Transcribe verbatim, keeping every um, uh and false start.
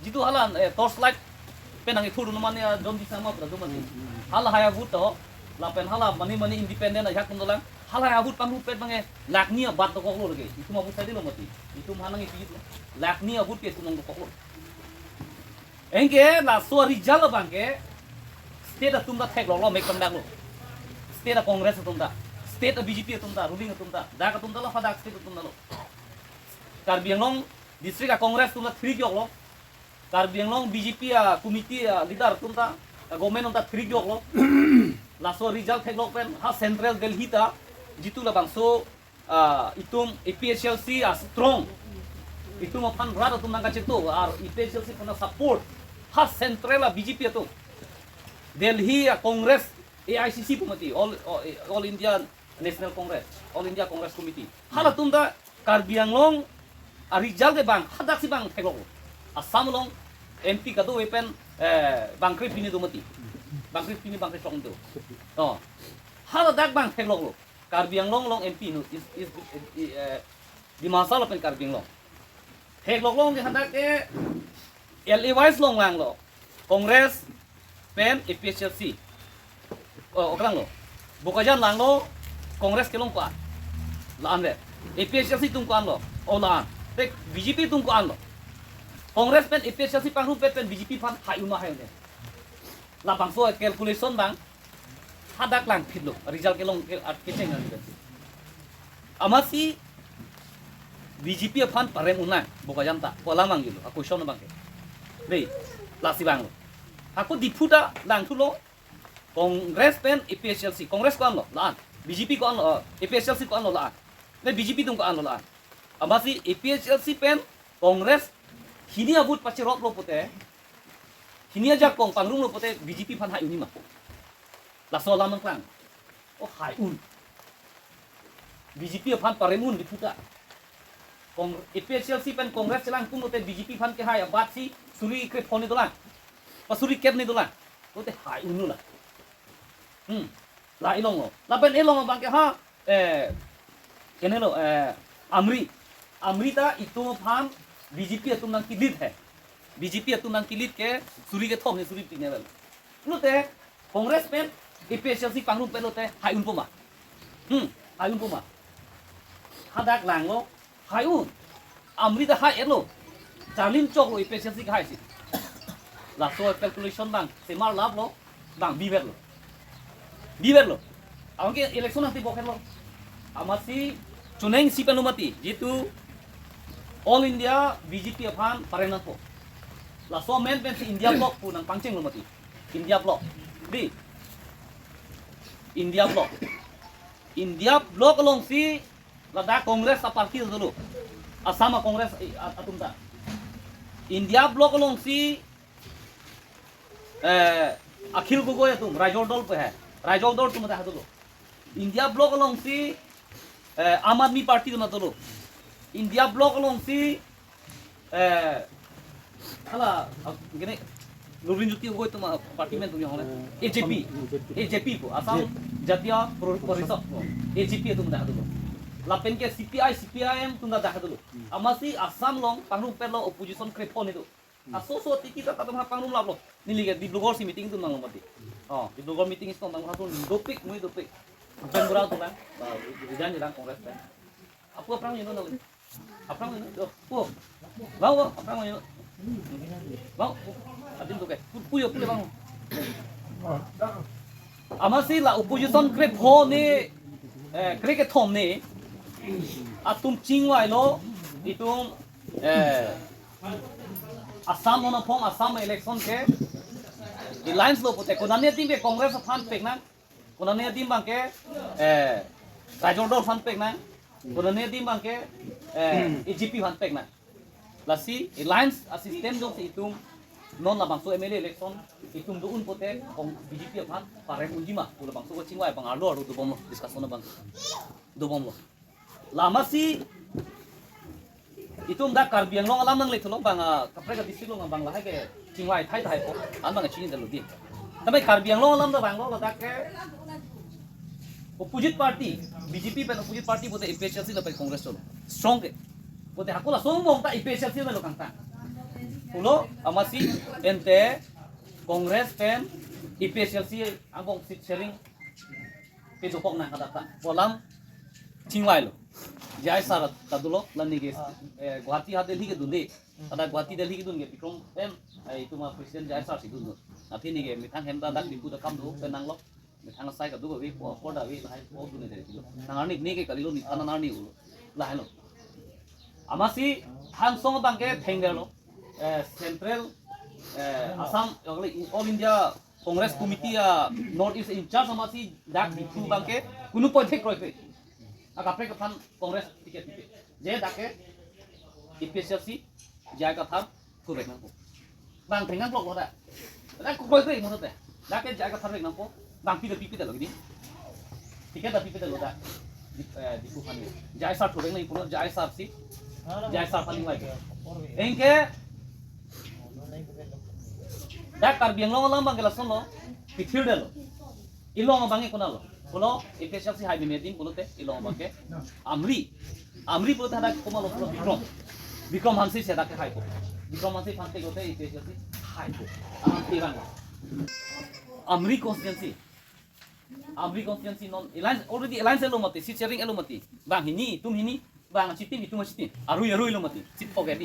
Jitu hala, eh, torchlight pen nangkethur dun mane, ah, John Disa ma pura dun mane. Hala hai a-vote to, lapen hala mane mane independent ajak tum dolang. Hala hai a-vote pangrumpet abang ke lakh hini abat dokoklo lake. Itum a-vote sai dilo mati. Itum hanang isi itu. Lakh hini a-vote ke itum nangdokoklo. Anke laso a-result abang ke state atum ta theklonglo, mek pangdaklo. State a-Congress atum ta, state a-B J P atum ta, ruling atum ta, dak atum ta lo, hadak state atum ta lo. Karbi Anglong district a-Congress atum ta thiri joklo. Karbi Anglong B J P a-committee a-leader atum ta, a-government atum ta thiri joklo. Laso result theklong pen ha central Delhi ta jitu labangso, ah, itum A P H L C a-strong, itum aphan rat atum nangkacheto, ar A P H L C aphan a-support ha central a-B J P atum, Delhi a-Congress, A I C C pu mati, All, All India National Congress, All India Congress Committee. Halatum ta Karbi Anglong a-result ke bang, hadak si bang theklonglo. Assam along M P kadokave pen, eh, bangkre pini do mati. Bangkre pini, bangkre throk do. Oh. Haladak bang theklonglo. Karbi Anglong along M P no, is, is, eh, Dima Hasao lapen Karbi Anglong. Theklonglo ke hadak ke L A wise along langlo. Congress pen A P H L C. Oh, okrang lo. Bokajan langlo, Congress kelong ko-an. La-an le. A P H L C atum ko-an lo. Oh, la-an. Te B J P atum ko-an lo. Congress pen A P H L C pangrumpet pen B J P aphan hai-un ma hai-un-e. Labangso calculation bang hadak langphitlo. Result kelong ke, at kecheng nang. Amatsi B J P aphan parem un nang, Bokajan ta, ko alam mangjilo, a-question abang ke. Dei, lasi bang lo. Hako Diphu ta langthulo, Congress pen A P H L C, Congress ko-an lo, la-an, B J P ko-an lo, eh, A P H L C ko-an lo, la-an, ne B J P atum ko-an lo, la-an. Amatsi A P H L C pen Congress hini a-vote pacherop lo pote, hini ajakong pangrum lo pote B J P aphan hai-un-e ma. Laso alam nangklang. Oh, hai-un. B J P aphan parem un Diphu ta. Cong-, A P H L C pen Congress chelang kum lote B J P aphan kehai abat si suri krepho ni dolang. Pa suri kep ni dolang. Lote hai-un lo la. Hmm. La ilong lo. Lapen ilong abang ke ha, eh, kene lo, eh, Amri. Amri ta itum aphan B J P atum nangkilit he. B J P atum nangkilit ke suri kethom ni suri pine lo. Lote Congress pen A P H L C pangrumpet lote hai-un po ma. Hmm, hai-un po ma. Hadak langlo, hai-un. Amri ta hai-et lo. Charlin choklo A P H L C kehai si. Laso calculation bang semar lap lo, bang bivet lo. Bivet lo. Abang ke election nanti bokhet lo. Amatsi choneng si pen lo mati. Jitu All India B J P aphan parem nangpo. Laso amen pensi India Bloc pu nangpangcheng lo mati. India Bloc. Dei. India Bloc. India Bloc alongsi ladak Congress a-party dolo. Assam a-Congress, eh, at-, atum ta. India Bloc alongsi, eh, Akhil Gogoi atum, Raijor Dol pu he. Raijor Dol atum ta dolo. India Bloc alongsi, eh, Aam Aadmi Party atum ta dolo. India Bloc alongsi, eh, hala, ah, gini, Lurinjyoti Gogoi atum, ah, party amen atum yang hole. A J P. A J P pu, Assam Jatiya Pori-, Porishad pu. A J P atum ta dolo. Lapen ke C P I, C P I M atum ta dolo. Amatsi Assam along pangrumpet lo opposition krepho ni do. Aso so tiki ta atum ha pangrum lap lo. Neli ke Dibrugarh si meeting atum nanglo mati. Oh, Dibrugarh meeting si tong tang ha so dopik, mui dopik. Pen bura atum lang. Ba, ridan jalan Congress pen. Apo aphrang yun nang. Aphrang yun. Oh, oh. Bang, oh, aphrang yun. Bang. Adim tu ke. Pu, pu yo, pu le bang. Amatsi la opposition krepho ni, eh, krekethom ni atum chingvai lo, itum, eh, Assam non apong Assam election ke alliance lo pote, konane adim ke Congress aphan pek nang, konane adim abang ke, eh, Raijor Dol aphan pek nang, konane adim abang ke, eh, A J P aphan pek nang. Lasi alliance a-system jongsi itum non labangso M L A election itum do-un pote kong B J P aphan parem unji ma pu labangso kachingvai abang arlo arlo dobomlo, discussion abang dobomlo. Amatsi itum dak Karbi Anglong alam nangle thulo bang, ah, kaprek a-district along bang lahai ke chingvai thai thai po, an bang chini dalo di. Tame Karbi Anglong alam ta bang lo ladak ke opposite party, B J P pen opposite party pote A P H L C lapen Congress cholo. Strong ke. Pote hako laso angbong ta A P H L C lo kangtang. Pulo amatsi ente Congress pen A P H L C angbong seat sharing pedopok nang kadakta pu alam chingvailo. J I sir ta dolo, la neke, eh, Guwahati ha Delhi kedunde. Tada Guwahati Delhi kedun ke Bikram M, eh, itum a president J I sir si dundun. Athe neke methang hem ta dak Diphu ta kam do pen nanglo. Methang asai kado ave, po apor da ave, lahai po dun de kilo. Nang arni neke kalilo, ne than arni ulo. Lahailo. Amatsi Hangsong abang ke thengdetlo. Eh, Central, eh, Assam, All India Congress Committee a North East in charge amatsi dak Diphu abang ke kunu apot thek kroikre. Akaprek aphan Congress ticket ticket. Je dak ke A P H L C J I Kathar thurvek nangpo. Bang thengkang kloklo da. Dak kroikre mo te. Dak ke J I Kathar vek nangpo. Bang pi da pipedetlo gini. Ticket da pipedetlo da. Di, eh, Diphu aphan. J I sir thurvek nangpo, J I sir si. J I sir aphan ningvai. Anke dak Karbi Anglong alam abang ke lasonlo. Pithirdetlo. Ilong abang ke konatlo? Pulo A P H L C hai meme adim pulote ilong abang ke Amri. Amri pulote hadak komatlo pulo Bikram. Bikram Hanse si hadak ke haipo. Bikram Hanse aphan te lote A P H L C haipo. Amri abang. Amri constituency. Amri constituency non alliance, already alliance lo mati, seat sharing lo mati. Bang hini, itum hini, bang achitim, itum achitim. Arui arui lo mati. Seat pocket di.